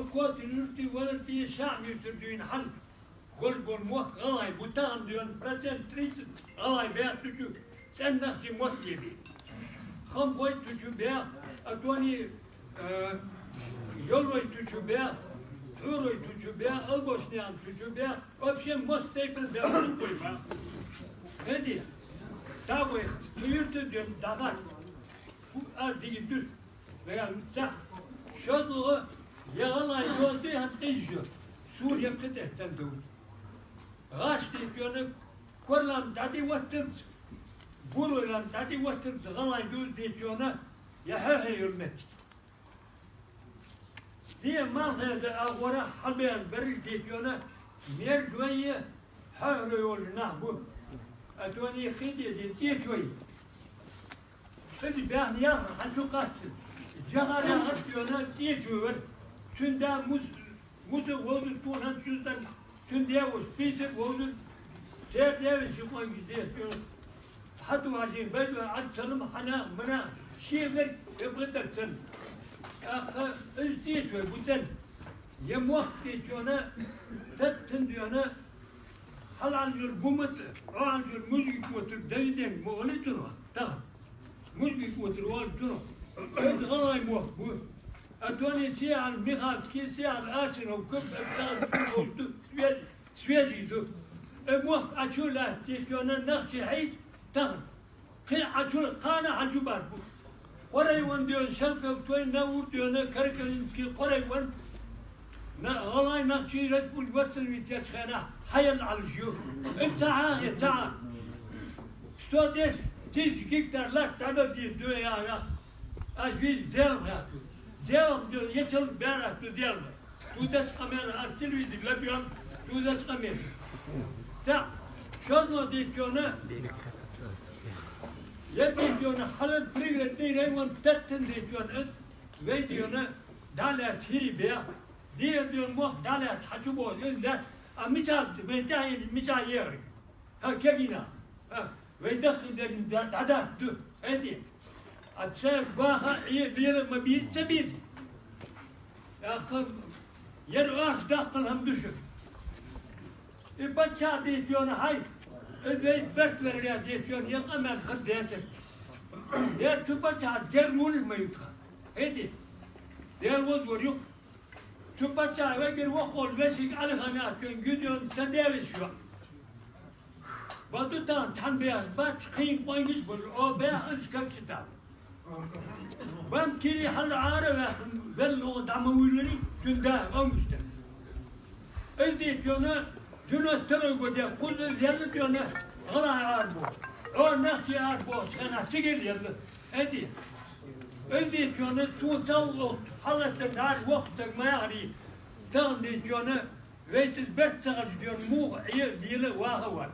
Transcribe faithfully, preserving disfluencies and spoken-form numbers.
Котар-Юртара, Валарта, Шаьм-Юртара дийна хьал болаш бола мохк гӀалгӀай ба, тахан дийна процент тридцать гӀалгӀай баьхача цу чу цӀена нохчий мотт бе. Хамхой цу чу баьхаб, а тони, э, Йоврой цу чу баьхаб, Тхьурой цу чу баьхаб, Албошнаькъан цу чу баьхаб, вообще массайола тайпан баьхаб, хамхой баьхаб. Хеди, тагой, цу юрта дийна дагад. Фу а дигидус. Ваьнца. ШозлагӀа, е гӀалгӀай доазув хӀанз къиза йо, сур е пхи тӀехтан ду. ГӀаш дийта йона, корлам дӀатӀаветтанца, бурулам дӀатӀаветтанца гӀалгӀай доазув дийта йона, е хьехье йола моттиг. Де малхеза агӀора хьалбаьнна бараш дийта йона, мерза вай е хьехьаро йолаш нах ба. А тони хиде де тӀечу вай. Из баьхна яхар хьан чу кхаччалца. Жагара яхар йона тӀечу вар. Цун да мус-, муса вовзар тхона хӀанз цун тӀа. Цун даь-воша писар вовзар. Цер даь-воша къонгаш деш йона. Хьату хьажин байду Ӏад салам хьана мана ши мер я бгӀатар цан. ТӀаккха из тӀечу вай бу цан. Е мохк дийта йона, таттан дийна, хьалхьалжур бумат, оалжур мужик отур Давиденга ма оли цунах, тахан. Мужик отур оал цунах. Из гӀалгӀай мохк бу. А тони се ал Михалски, се ал Асинов, каб, а тахан цун ду, свежий, свежий ду. Э мохк Ӏачу лаьтта дийта йона нахчи хьайт, тахан. Кхы Ӏачу, кхана Ӏачу бар бу. Къурайван дийна, Шелковской, Наур дийна, Каракалинский, Къурайван, на, гӀалгӀай нахчий республика восстановить еча хана хьаяла Ӏалаш ю. Э ца хьа, э ца хьа. Сто десять тысяч гектар латта дӀадала дийр ду яхар. Аз виз делам хьаьту. Делам ду, ечал бер ату делам. Тудача къамел, аз телевизор лабион, тудача къамел. ТӀаккха, шозлагӀа дийта йона, ер дийта йона, хьалар Пригородный район таттан дийта йона из, вай дийна, дӀалаьтта хӀирий бе, дийна дийна мохк дӀалаьтта хьачу боху, из лаьтта, а мича, вай тӀехьен мича егӀарг. ХӀа, кегийна. ХӀа, вай дахкин деррин да-, дӀадатта ду. Айди. А цар баха Ӏе лела ма бийр, ца бийр. ТӀаккха ер оаш даккхал хӀама ду шуга. И паччахь дийта йона хьай, и вай барт варга дийта йона, е къамаьл хар децар. Ер цу паччахьа дер лулаш ма ю тха. Айди. Дер воз вар юкъ. Цу паччахьа вайгара воккхагӀа вешийга Ӏалихана а чуен гуьден ца девиш йоӀ. Баду тахан цхьан беха бац, кхин къонгаш болаш, о, беха анш кагча тӀа. Бан кири хьалра Ӏара ваьккхина, велла дӀа ма вуйлари, цун да къонгаш тӀа. Из дийта йона, девяносто второй годе кхуза лелла дийна, гӀалгӀай арабохаш. О, нахчий арабохаш, хьена цигара лелла. Айди. Из дийта йона, цун цхьа воккха, хьалаттар дӀара воккха стаг ма яхарий. Тахан дийта йона, вайцига барт ца хилча дийна муха Ӏе лела ваха вар.